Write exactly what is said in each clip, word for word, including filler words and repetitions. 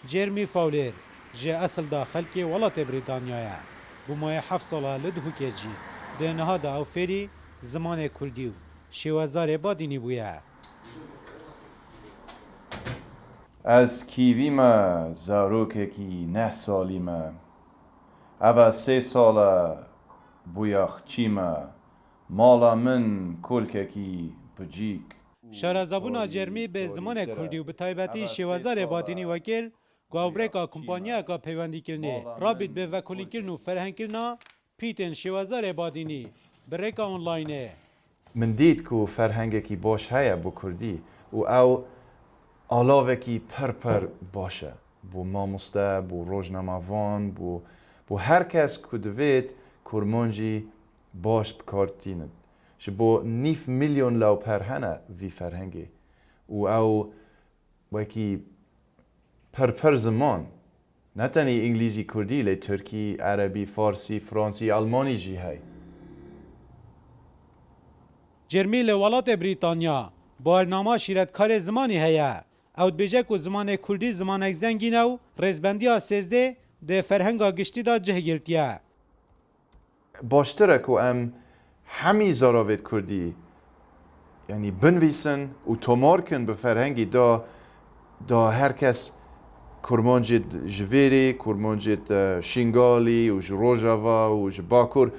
Jeremy Fowler ji esil de xelkê welatê Brîtanya ye. Bûmaye heft sala li Duhokê cî. Di niha de ew fêrî zimanê kurdî û şêwezarê badînî bûye. Ez kîvî me, zarokekî neh salî me. Eva sê sal e bûyaxçî me. Mala min kolkekî bicîk. Şarezabûna Jeremy bi zimanê kurdî û bi taybetî şêwezarê badînî wekil, ku ew bi rêka kompanyayeka peywendîkirinê rabît bi vekolînkirin û ferhengkirina pîtên şêwezarê badînî bi rêka onlaynê. Min dît ku ferhengekî baş heye bo kurdî û ew alavekî pir pir baş e. Bo mamoste, bo rojnamevan, bo, bo her kes ku divêt kurmancî baş bi kar tînin. Ji bo nîv milyon lewper hene vî ferhengê û ew wekî pir pir ziman, ne tenê îngilîzî, kurdî, lê tirkî, erebî, farsî, fransî, almanî jî hey. Jeremy li welatê Brîtanya bernama şîretkarê zimanî heye. Ew dibêje ku zimanê kurdî zimanek zengîn e û rêzbendiya sêzdeh di ferhenga giştî de cih girtiye. Baştir e ku em hemî zaravêt kurdî, yanî binivîsin û tomar kin bi ferhengî da, da her kes kurmancêt ji vêrê, kurmancêt, e, Şingalî û ji Rojava û ji Bakur,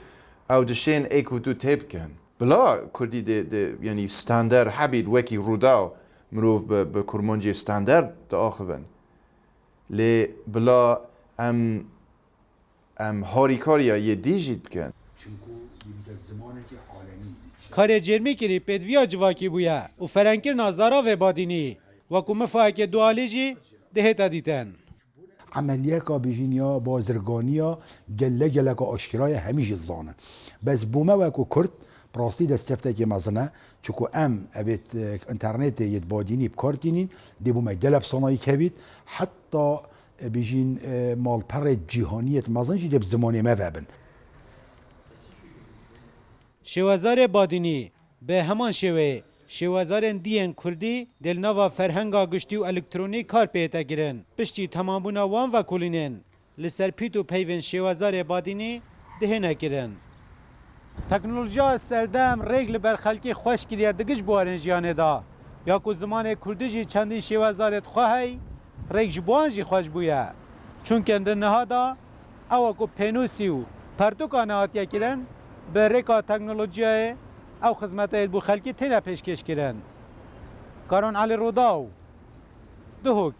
ew dişên êk û du tê bikin. Bila kurdî dê, dê, yanî standard hebît wekî Rûdaw, mirov bi, bi kurmancê standard diaxivin. Lê bila em, em harîkariya yê dî jî bikin. Çimku yê bîte zimanekî alemî. Karê Jeremy kirî pêdiviya civakî bûye û ferhengkirina zaravê badînî, wekû mifayeke dualî jî dihête dîtin. Emeliyeka bêjîn ya bazirganiya gele geleka aşkira ye, hemî jî dizanin. Bes bo me weko Kurd, bi rastî destkeftekê mezin e. Çiku em evêt, e, înternetê yê badînî bi kar tînîn, dê bo me gelek sanayî kevît. Heta, e, bêjîn, e, malperê cîhanî yêt mezin jî dê bi zimanê me vebin. Şêwezarê badînî, bi heman şêweyê şêwezarên dî yên kurdî dê li nava ferhenga giştî û elektronî kar pê hête kirin. Piştî temambûna wan vekolînên li ser pît û peyvên şêwezarê badînî dihêne kirin. Teknolojiya serdem rêk li ber xelkê xweş kiriye di giş buwarên jiyanê de. Ya ku zimanê kurdî jî çendîn şêwezarêt xwe hey, rêk ji bo wan jî xweş bûye. Çunke di niha de ewa ku pênûsî û pertûka nehatiye kirin, bi rêka teknolojiyayê ew xizmeteyê bo xelkê têne pêşkêş kirin. Karan Elî Rûdaw, Duhok.